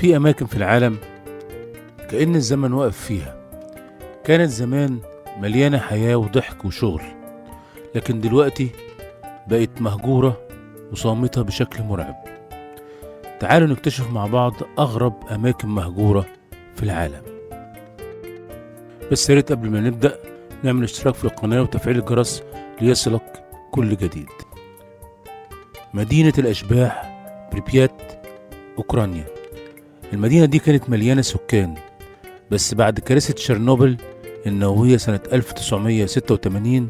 في أماكن في العالم كأن الزمن وقف فيها. كانت زمان مليانة حياة وضحك وشغل، لكن دلوقتي بقت مهجورة وصامتة بشكل مرعب. تعالوا نكتشف مع بعض أغرب أماكن مهجورة في العالم. بس يا ريت قبل ما نبدأ نعمل اشتراك في القناة وتفعيل الجرس ليصلك كل جديد. مدينة الأشباح، بريبيات، أوكرانيا. المدينة دي كانت مليانة سكان، بس بعد كارثة تشيرنوبل النووية سنة 1986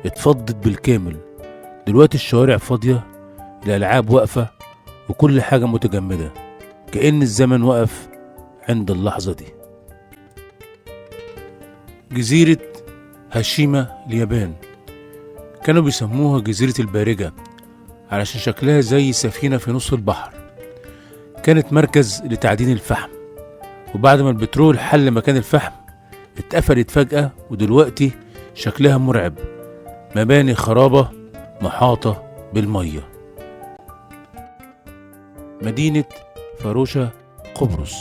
اتفضت بالكامل. دلوقتي الشوارع فاضية، الألعاب واقفة، وكل حاجة متجمدة، كأن الزمن وقف عند اللحظة دي. جزيرة هاشيما، اليابان. كانوا بيسموها جزيرة البارجة علشان شكلها زي سفينة في نص البحر. كانت مركز لتعدين الفحم، وبعد ما البترول حل مكان الفحم اتقفلت فجأة، ودلوقتي شكلها مرعب، مباني خرابة محاطة بالمية. مدينة فاروشا، قبرص.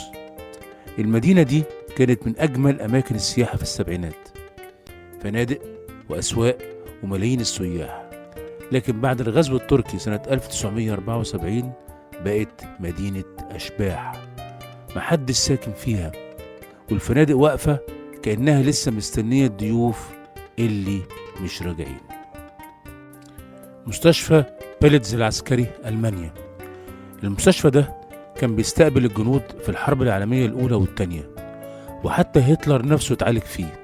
المدينة دي كانت من أجمل أماكن السياحة في السبعينات، فنادق وأسواق وملايين السياح، لكن بعد الغزو التركي سنة 1974 بقت مدينة أشباح، محدش ساكن فيها، والفنادق واقفة كأنها لسه مستنية الضيوف اللي مش راجعين. مستشفى بيلتز العسكري، ألمانيا. المستشفى ده كان بيستقبل الجنود في الحرب العالمية الأولى والتانية، وحتى هتلر نفسه اتعالج فيه.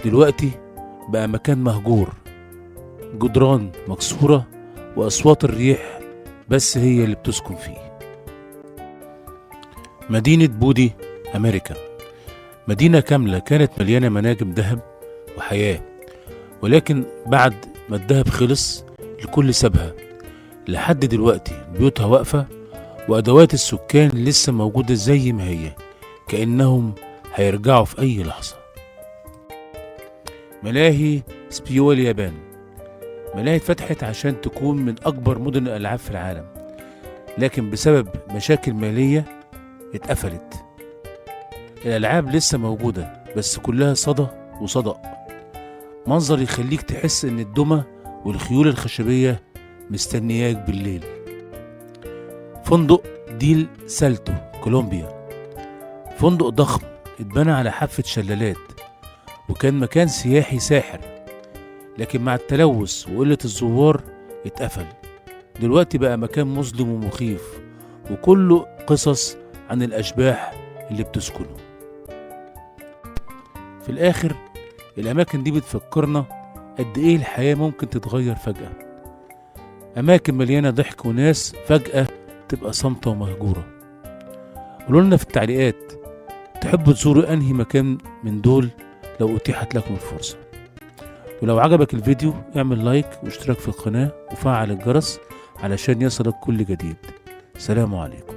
دلوقتي بقى مكان مهجور، جدران مكسورة وأصوات الريح بس هي اللي بتسكن فيه. مدينة بودي، أمريكا. مدينة كاملة كانت مليانة مناجم ذهب وحياة، ولكن بعد ما الذهب خلص الكل سابها. لحد دلوقتي بيوتها واقفة وأدوات السكان لسه موجودة زي ما هي، كأنهم هيرجعوا في أي لحظة. ملاهي سيبويا، اليابان. ملاهي اتفتحت عشان تكون من أكبر مدن الألعاب في العالم، لكن بسبب مشاكل مالية اتقفلت. الألعاب لسه موجودة بس كلها صدى وصدأ، منظر يخليك تحس إن الدمى والخيول الخشبية مستنياك بالليل. فندق ديل سالتو، كولومبيا. فندق ضخم اتبنى على حافة شلالات، وكان مكان سياحي ساحر، لكن مع التلوث وقلة الزوار اتقفل. دلوقتي بقى مكان مظلم ومخيف، وكله قصص عن الأشباح اللي بتسكنه. في الآخر الأماكن دي بتفكرنا قد إيه الحياة ممكن تتغير فجأة. أماكن مليانة ضحك وناس فجأة تبقى صامتة ومهجورة. قولوا لنا في التعليقات، تحبوا تزوروا أنهي مكان من دول لو أتيحت لكم الفرصة؟ ولو عجبك الفيديو اعمل like واشتراك في القناة وفعل الجرس علشان يصلك كل جديد. سلام عليكم.